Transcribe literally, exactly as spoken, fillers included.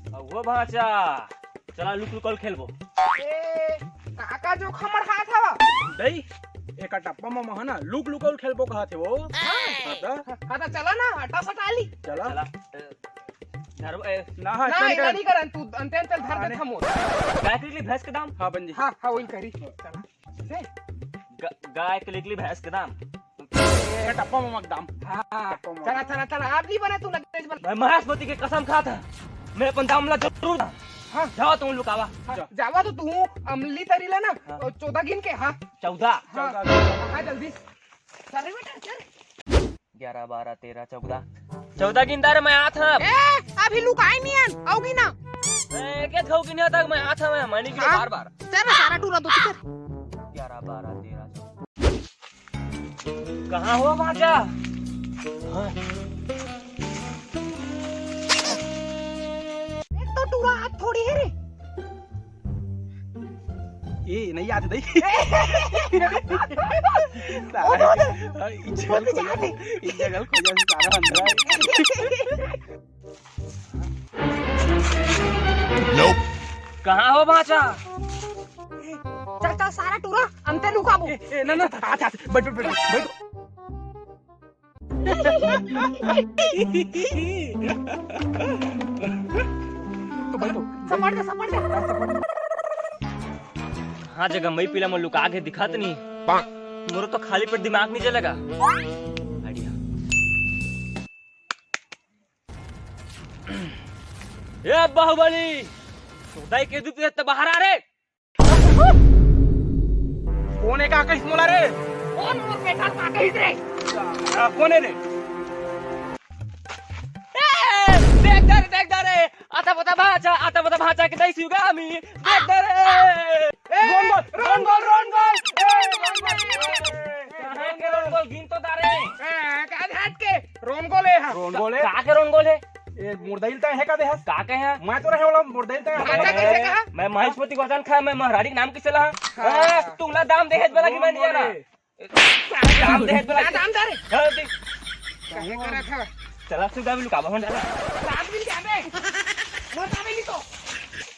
अउ वो भांचा, चला लुक लुकल खेलबो। ए, काका जो खमड़ खात हवा। दई, एक टप्पा म महा ना लुक लुकल खेलबो कहत हे वो। हाँ। हाँ, त। हाँ, त चला ना, अट्टा सटाली। चला। चला। ए, धर, ए, ना, हाँ, ना, चल, एला चल। नहीं करन, तू अंते अंते धर दे थमो। गाय के लिए भैंस के दाम। हाँ, बन जी। हाँ, हाँ, वही करी। चला। से? ग-, गाय के लिए भैंस के दाम। ए, टप्पा ममक दाम। हाँ, टप्पा ममक। चला, चला, चला, आप नहीं बने, तू लगे बन। मैं महेशपति के कसम खाता, मैं अपन दाम ला जरूर। हाँ। जाओ तुम लुकावा। हाँ, जा। जावा तो तू अमली तरी ला ना, हाँ। और चौदह गिन के, हाँ। चौदह। हाँ। चौदह। हाँ, जल्दी। चल रे बेटा, चल। ग्यारह, बारह, तेरह, चौदह। चौदह गिनता रे, मैं आत हूँ। ए, अभी लुकाई नहीं है, आओगी ना। ए, के खाओगी नहीं तक मैं आत हूँ, मैं मानी की हाँ। बार बार। चल रे, सारा टूरा दो चल। ग्यारह, बारह, तेरह, चौदह। कहाँ हो भांचा? हाँ। एक तो टूरा हाथ थोड़ी है रे। ए, नहीं याद नहीं। सारा, हाँ, इज्जत खोजा, इज्जत खोजा, सारा अंदर है। कहाँ हो भांचा? चल, चल, सारा टूरा, अंते लुकाबो। ए, ए, ना, ना, आ, आ, बैठ, बैठ, बैठ, बैठ। तो बैठो। समझ जा, समझ जा। हाँ, जगह मई पीला में लुका के दिखात नहीं। मोरो तो खाली पेट दिमाग नहीं चलेगा। Idea। ए बाहुबली, चौदह के दूध तो बाहर आ रे। कोन हे का कहिस मोला रे? कोन मोर बेटा का कहिस रे? आ, कोन हे रे? ए, देख दे रे, देख दे रे। आता पता भांचा, आता पता भांचा के दई सुगा हमी। देख दे रे। ए, रोन गोल, रोन गोल, रोन गोल। ए, रोन गोल। ए, काहे के रोन गोल गिन तो दारे। ए, का हाथ के? रोन गोल हे, हाँ। रोन गोल हे? का के रोन गोल हे? ए, मुर्दाइल तय हे का देहस? का के हे? मैं तो रहे वाला मुर्दाइल तय हे। भांचा कइसे कहा? मैं महेशपति गोदान खा, मैं महारानी के नाम कइसे ला? हाँ। ए, तुमला दाम देहे वाला की मैं नहीं जाना। दाम देहे वाला। दाम दे रे। हाँ, दे। काहे करा था? चला, सुधा भी लुकाबो, हम चला। रात भी क्या बे? मत आवे नहीं तो।